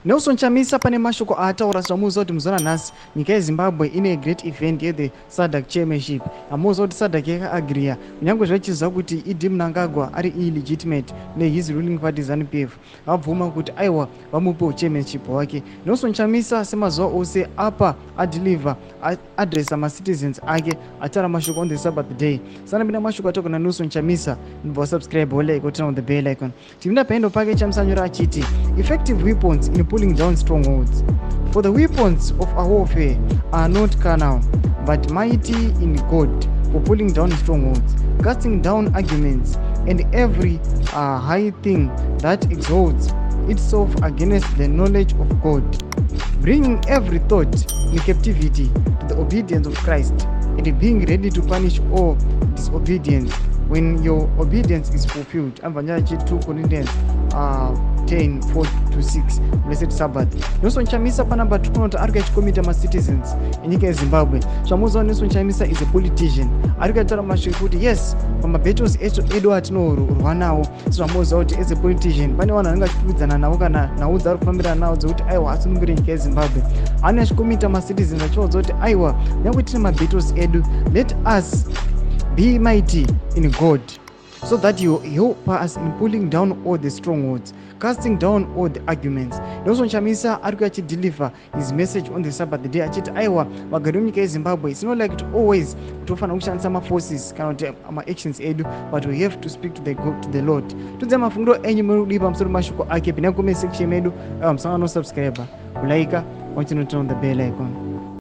Nelson Chamisa pane mashoko aataura. Zvamuziva kuti muzuva ranhasi nyika yeZimbabwe ine great event yethe SADC chairmanship. Amuziva kuti SADC yakaagriya, kunyange zvachiziva kuti ED Mnangagwa ari illegitimate nehis ruling party ZANU PF, vabvuma kuti aiwa, vamupewo chairmanship hwake. Nelson Chamisa semazuva ose apa adeliver addressa macitizens ake, ataura mashoko on the Sabbath day. Sanapinda mashoko ataurwa naNelson Chamisa, ndobva wasubscribe, wolike, woturn on the bell icon. Tipinda paendo pake, Chamisa nyora achiti, "Effective weapons in pulling down strongholds. For the weapons of our warfare are not carnal, but mighty in God for pulling down strongholds, casting down arguments and every high thing that exalts itself against the knowledge of God, bringing every thought in captivity to the obedience of Christ, and being ready to punish all disobedience when your obedience is fulfilled." Abva nyaya 2 Corinthians 10 4 to 6. Blessed Sabbath. Nelson Chamisa panamba tiri kuona kuti ari kuachikomita macitizens enyika yeZimbabwe. Zvamuziva, Nelson Chamisa is a politician, ari kuataura mashoko ekuti yes, pamabattles edu atinorwa nawo, sezvamuziva kuti as a politician pane vanhu vanenge vachikwikwidzana navo kana nhau dzaari kufambirana nawo dzekuti aiwa, asunungure nyika yeZimbabwe. Ane achikomita macitizens achivaudza kuti aiwa, nyange tine mabattles edu, let us be mighty in God so that you help us in pulling down all the strongholds, casting down all the arguments. Nelson Chamisa ari kuya achideliver his message on the Sabbath day achiti aiwa, vagari vemunyika yeZimbabwe, it's not like to always tofanira kushandisa maforces kana kuti maactions edu, but we have to speak to the Lord. Tiudzei mafungiro enyu muri kudii pamusoro mashoko ake. Pinda comment section medu. Musangano, subscribe, kulike, wachinoturn on the bell icon.